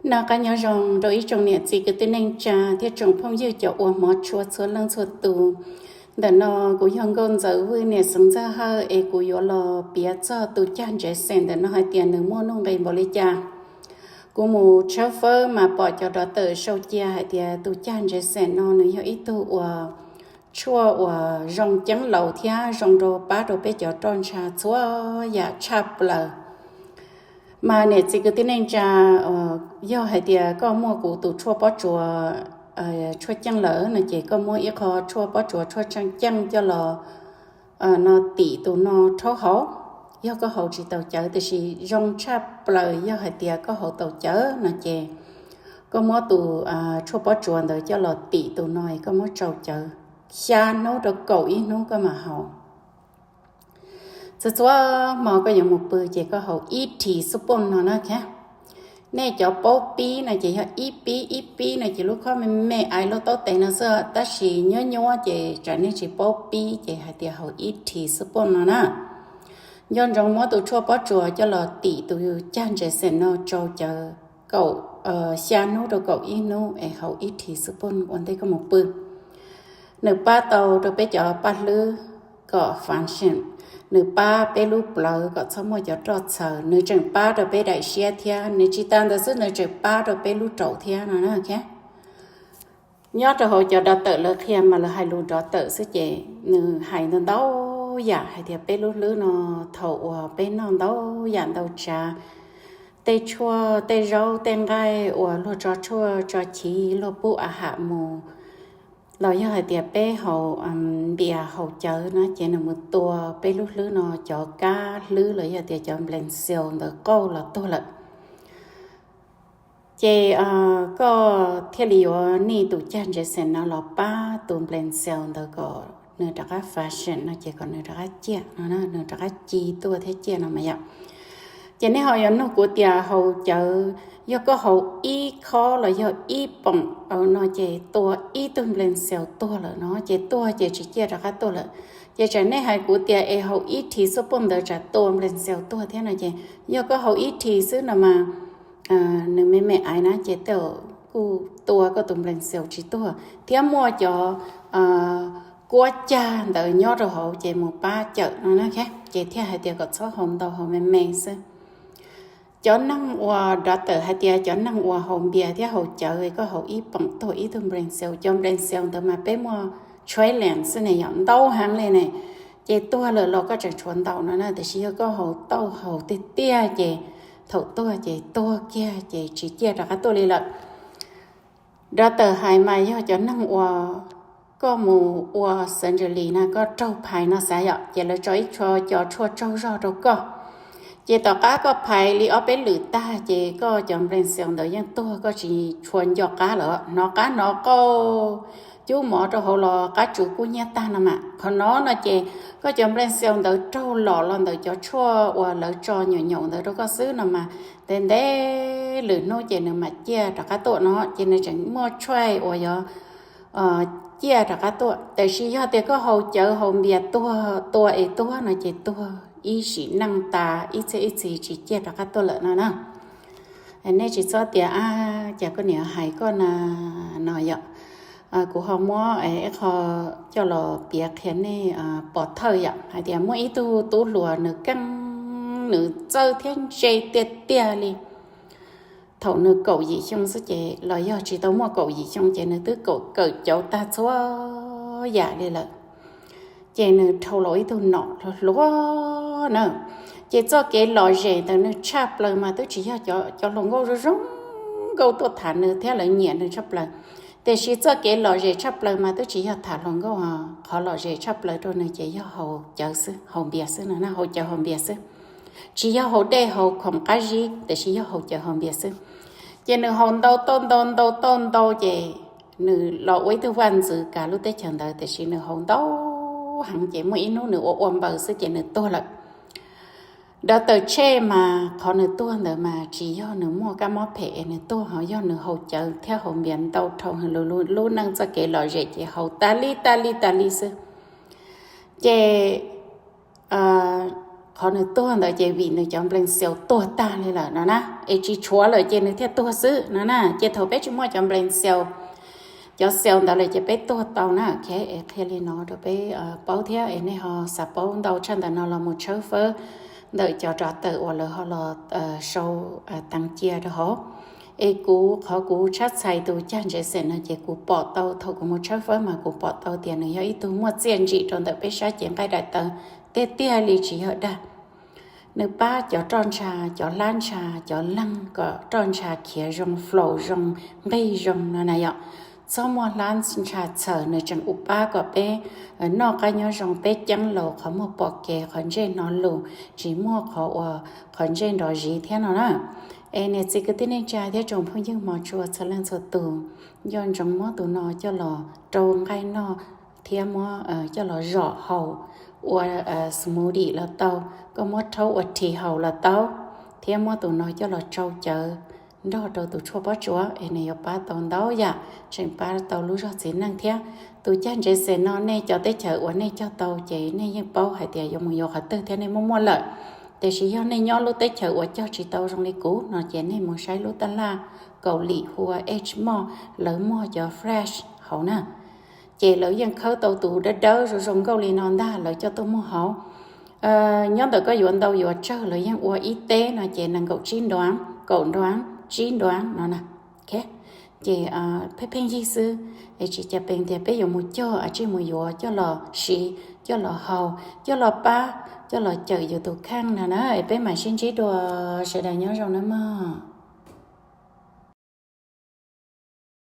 Noj qab nyob zoo rau ib tsoom niam txiv kwv tij neej tsa thiab tsoom phooj ywg cov uas hmov tshua txhua leej txhua tus. Ntawm no kuv yog Nkauj Ntxawm Vwj niam Xeev Ntxawg Hawj es kuv yuav los piav txog tus cag ntsev xeem ntawm no hais tias nws muaj nuj nqis npaum li cas. Kuv mus tshawb fawb mas pom cov dov tawm sau cia hais tias tus cag ntsev xeem no nws yog ib tug uas tshuaj uas zoo ceeb laus thiab zoo rau pab rau peb cov roj ntsha txhua yam tshaj plaws. Mas niam txiv kwv tij neej tsa, yog hais tias koj muaj kuv tus tshuaj pob tsuas, tshuaj ceeb lawm no ces koj muab ib qho tshuaj pob tsuas tshuaj tseem ceeb coj los no tim tus no rhaub haus. Yog koj haus tsis tau cawv tiam sis zoo tshaj plaws yog hais tias koj haus tau cawv no ces koj muab tus tshuaj pob tsuas ntawd coj los tim tus no es koj muab tsau cawv xya hnub rau kaum ib hnub koj mam haus. Txhua txhua hmo koj yuav mus pw ces koj haus ib ris xub pooj no na. Nej cov paub pib no ces yog ib pib ib pib no ces lub khob me me aiv lub taub tes no xwb, tab sis nyuab nyuab ces tsam nej tsis paub pib ces hais tias haus ib ris xub pooj no na. Nco ntsoov muab tus tshuaj pob tsuas coj los tim tus cag ntsev xeem no tsau cawv kaum, xya hnub rau kaum ib hnub es haus ib ris xub pooj ua ntej koj mus pw. Nws pab tau rau peb cov paj hlwb kom function, nws pab peb lub plawv kom txhob muaj cov roj txhaws, nws tseem pab rau peb daim siab thiab. Nws tsis tas ntawd xwb, nws tseem pab rau peb lub raum thiab no. Nyob rau hauv cov dov tawm lawv qhia mas lawv hais lus dov tawm xwb ces nws hais ntau ntau yam hais tias peb lub hlwb no thaum uas peb noj ntau yam ntau tsav, tej tshuaj tej zaub tej nqaij uas luag tso tshuaj tso chiv luag pub a ham mus, los yog hais tias peb haus npias haus cawv na ces nws mus tua peb lub hlwb no cov kab hlwb los yog tias cov nplees xeus ntawd qauj los tuag lawm. Ces koj thiaj li yuav nij tus cag ntsev xeem no los pab tus nplees xeus ntawd kom nws rov qab function no ces kom nws rov qab ciaj no, nws rov qab ci tuaj thiab ciaj no mas yom. Ces nej ho yuav nug kuv tias haus cawv, yog koj haus ib khob los yog ib poom no ces tua ib tug nplees xeus tuag lawm no ces tuag ces tsis ciaj rov qab tuaj lawm. Ces tsam nej hais kuv tias es haus ib ris xub pooj ntawd tsam tua nplees xeus tuag thiab no ces yog koj haus ib ris xwb no mas nws me me aiv na ces tej kuj tua koj tus nplees xeus tsis tuag thiab muaj cov kuab cag ntawd nyob rau hauv ces mus pab cawm no na, ces thiaj hais tias kom txhob haus ntau, haus me me xwb. Cov neeg uas dov tawm hais tias cov neeg uas haus npias thiab haus cawv koj haus ib poom tuag ib tug nplees xeus, cov nplees xeus ntawd mas peb muaj trillion xwb ne yom, ntau heev li ne. Ces tuag lawm los koj tseem tshuav ntau no na, tiam sis yog koj haus tau haus tiag tiag ces thaum tuag ces tuag kiag ces tsis ciaj rov qab tuaj li lawm. Dov tawm hais mas yog cov neeg uas koj mus ua surgery na, koj raug phais no xav yom, ces lawv tso ib co tshuaj tsaug zog rau koj. Ces tom qab koj phais li ob peb lwm tag ces koj cov nplees xeus ntawd yeej tuag, koj tsis tshua nco qab lawm, hnov qab hnov qauj, cub mov rau hauv los qab tsuv kub hnyiab tag no mas. Qhov no no ces koj cov nplees xeus ntawd raug lom los ntawm cov tshuaj uas lawv tso nyaum nyaum ntawd rau koj xwb no mas ntev ntev lwm hnub ces nws mam ciaj rov qab tuaj no, ces nws tseem muaj choice uas yuav ciaj rov qab tuaj. Tiam sis yog tias koj haus cawv haus npias tuag, tua es tuag no ces tuag ib sim neej tas, ib txhiab ib txhis tsis ciaj rov qab tuaj lawm no na. Nej tsis txhob tias a, cas koj niam hais koj na no yom. Kuv ho muab ib qho coj los piav qhia nej pov thawj yom, hais tias muaj ib tug tub hluas nws keej, nws txawj thiab ntse tiag tiag li. Thaum nws kaum yim xyoo xwb ces los yog tsis tau muaj kaum yim xyoo ces nws twb kaum kawm cauv tag txhua yam li lawm. Ces nws dhau los ib tug nom hluas hluas na. Ces txoj kev lom zem ntawm nws tshaj plaws mas twb tsis yog cov hluas nkauj zoo zoo nkauj tuaj tham nws thiab lawv nyiam nws tshaj plaws. Tiam sis txoj kev lom zem tshaj plaws mas twb tsis yog tham hluas nkauj, qhov lom zem tshaj plaws rau nws ces yog haus cawv xwb, haus npias xwb no, haus cawv haus npias xwb. Tsis yog haus dej haus khoom qab zib, tiam sis yog haus cawv haus npias xwb. Ces nws haus ntau tau ntau ntau tau ntau ces nws los ua ib tug vaj ntxwv kav lub teb chaws ntawd, tiam sis nws haus ntau heev ces muaj ib hnub nws ua ua npaws xwb ces nws tuag lawm. Dov tawm tshej mas qhov nws tuag ntawd mas tsis yog nws muaj kab mob phem es nws tuag, ho yog nws haus cawv thiab haus npias ntau dhau, lub neej txoj kev lom zem ces haus tas li tas li tas li xwb. Ces qhov nws tuag ntawd ces vim nws cov nplees xyaus tuag tag li lawm no na, es tsis tshuav lawm ces nws thiaj tuag xwb no na. Ces thaum peb tsis muaj cov nplees xyaus, cov xyaus ntawd lawm ces peb tuag tau na. Ok, es qhia li no rau peb paub thiab es nej ho xav paub ntau tshaj ntawm no los mus tshawb fawb ntawm cov rov tawm uas lawv ho los sau teev cia rau hauv. Es kuv qhov kuv tshab txhais tus cag ntsev xem no ces kuv pom tau thaum kuv mus tshawb fawb mas kuv pom tau tias nws yog ib tug muaj txiaj ntsim rau ntawm peb sab cev nqaij daim tawv tiag tiag li tsis yog dag. Nws pab cov roj ntsha, cov hlab ntsha, cov leeg kom roj ntsha khiav zoo, flow zoo, nqig zoo no na yom. Txhob muaj hlab ntsha txhawm, nws tseem ua pab kom peb noj qab nyob zoo, peb ceeb laus, qhov muag pom kev, qhov ntsej hnov lus, tsis muaj qhov uas qhov ntsej nrov ziv thiab no na. Es niam txiv kwv tij neej tsa thiab tsoom phooj ywg hmov tshua txhua leej txhua tus, nco ntsoov muab tus no coj los rau nqaij noj thiab muab coj los zom haus, ua smoothie los tau, koj muab rhaub ua thi haus los tau, thiab muab tus no coj los tsau cawv nrog rau tus tshuaj pob tsuas es nws yuav pab tau ntau yam, tseem pab tau lub zog txiv neej thiab. Tus cag ntsev xem no nej cov teb chaws uas nej cog tau ces nej yeej paub hais tias yuav mus yuav qhov twg thiab nej muaj muaj lawm. Tiam sis yog nej nyob lub teb chaws uas cog tsis tau zoo li kuv no ces nej mus saib lub taj laj Kaus Lim hu ua H Mart, lawv muag cov fresh hauv na. Ces lawv yeej khawb tau tus dawb dawb zoo zoo nkauj li no ntag lawv coj tuaj muag hauv. Nyob ntawm koj yuav ntau yuav tsawg lawv yeej ua ib teb no ces nees nkaum tsib nruav, kaum nruav, tsib nruav no na. Ces pheej pheej yig xwb, es tsis cas pees tias peb yuav mus cog a, tsij mus yuav coj los siv, coj los haus, coj los pab, coj los cawm yus tus kheej no na. Es peb mam sib ntsib dua, sawv daws nyob zoo nawb mog.